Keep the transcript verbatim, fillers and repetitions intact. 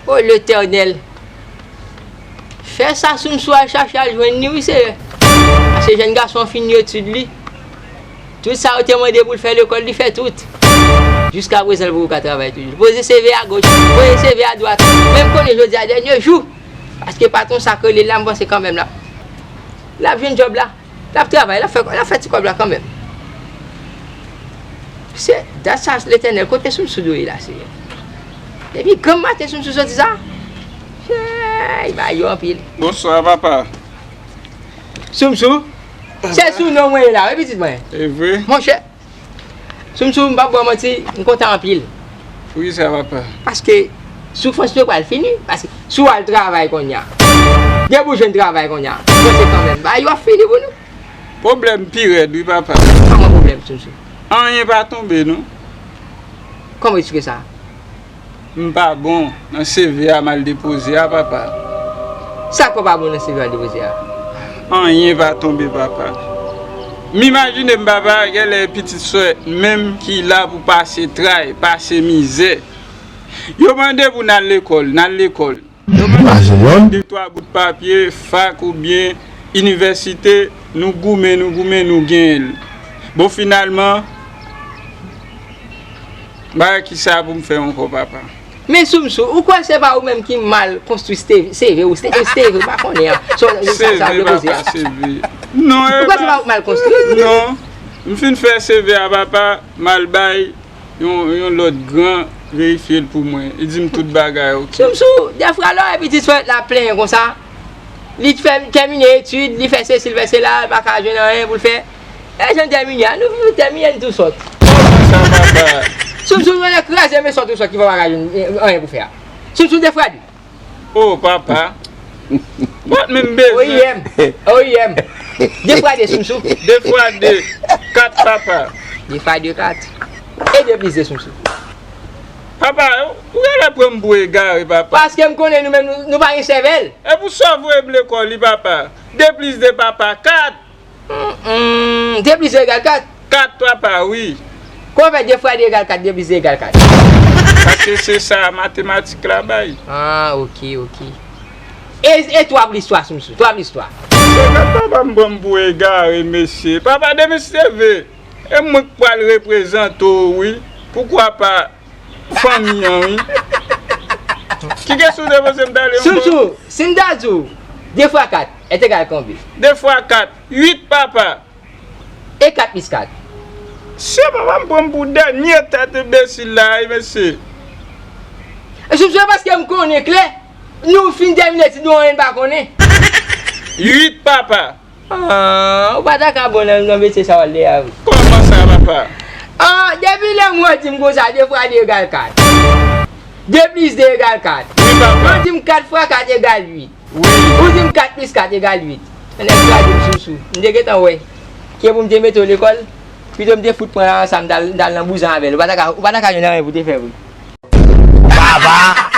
O Letènèl, fè sa Soumsou al chache al jwenn li, wi, Seyè. Paske jèn gason an fini etid li. Tout sa yo te mande pou l fè lekòl, li fè tout. Jiska prezan, l poko ka travay toujou. L poze C V a goch, poze C V a dwat. Men m konnen jodi a dènye jou. Paske patwon sa k rele l la, m panse kanmenm l ap, l ap jwenn djòb la. L ap travay, l ap fè, l ap fè ti kòb la kanmenm. Se dat sa, Letènèl, kote Soumsou dwe ye la, Seyè? Depi granm maten Soumsou soti sa, chey, bagay yo anpil. Bonswa, papa. Soumsou, se sou non mwen ye la, wi, pitit mwen. E vre? Monchè, Soumsou, m p ap ba w manti, m kontan anpil. Poukisa, papa? Paske soufrans nou pral fini. Paske si w al travay kounye a, depi w jwenn travay kounye a, w panse kanmenm bagay yo ap fini pou nou. Pwoblèm pi rèd, wi, papa. Kòman pwoblèm, Soumsou? Anyen pa tonbe, non. Kòman w eksplike sa? M pa bon nan C V a m al depoze a, papa. Sa k fè w pa bon nan C V a w al depoze a? Anyen pa tonbe, papa. M imajine m, papa, genlè pitit sè menm ki la pou pase tray, pase mizè. Yo mande pou n al lekòl, n al lekòl. Yo mande pou n jwenn de twa bout papye, fak oubyen inivèsite, nou goumen, nou goumen, nou genyen l. Bon, finalman, m pa wè kisa pou m fè ankò, papa. Men Soumsou, ou kwè se pa ou menm ki mal konstwi C V, C V ou, C V, C V, ou pa konnen an. Sa, sa, sa, C V, papa, C V. Non, ou kwè se pa ou k mal konstwi? Non. M fin fè C V a, papa, m al bay yon, yon lòt gran verifye l pou mwen. Li di m tout bagay oke. Soumsou, dèfwa lè w wè pitit sè w la plenyen konsa, li fè, tèmine etid, li fè sesi, li fè sela, li pa ka jwenn anyen pou l fè. E jan tèmine a, nou, nou tèmine n tou sòt. Kòman sa, papa? Soumsou, nou kraze men sòt ou sòt ki fè w pa ka jwenn, eh, anyen pou fè a. Soumsou, defwade. Oh, papa. Ou pa t menm bezwen. O I M. O I M. Defwade, Soumsou. De fwa de, kat, papa. De fwa de, kat. E de plis de, Soumsou. Papa, ou genlè pran m pou egare, papa. Paske m konnen nou menm, nou, nou pa gen sèvèl. E pou sa w voye m lekòl, wi, papa. De plis de, papa, kat. Mm, mm, de plis de egal kat? Kat, papa, wi. Kòman w fè de fwa de egal kat, de plis de egal kat? Paske se sa matematik la bay. Ah, oke, oke. E, e twa plis twa, Soumsou, twa plis twa? Se kat, papa, m pran m pou egare, mesye. Papa, depi se vre, e mwen k pral reprezante w, wi. Poukwa pa fanmi an, wi. Ki kesyon w te poze m talè ankò? Soumsou, si m ta di w, de fwa kat est égal konbyen? De fwa kat, uit, papa. E kat plis kat? Se papa m pran m pou dènye tèt enbesil la, wi, mesye. E Soumsou, se paske m konnen klè. Nou fin tèmine etid nou, anyen n pa konnen. Uit, papa. Ah, ou pa ta ka bon nan, nan metye sa w al de a vre. Kòman sa, papa? Ah, depi lè m wè w di m konsa, de fwa de egal kat. De plis de egal kat. Wi, papa. Ou di m kat fwa kat egal uit. Wi. Ou di m kat plis kat egal uit. Nèg kraze m, Soumsou. M te gentan wè ke pou m te mete w lekòl, pito m te fout pran sa m t al, m t al nan bouzan avè l. Ou pa ta ka, ou pa ta ka jwenn anyen pou te fè vre. Papa,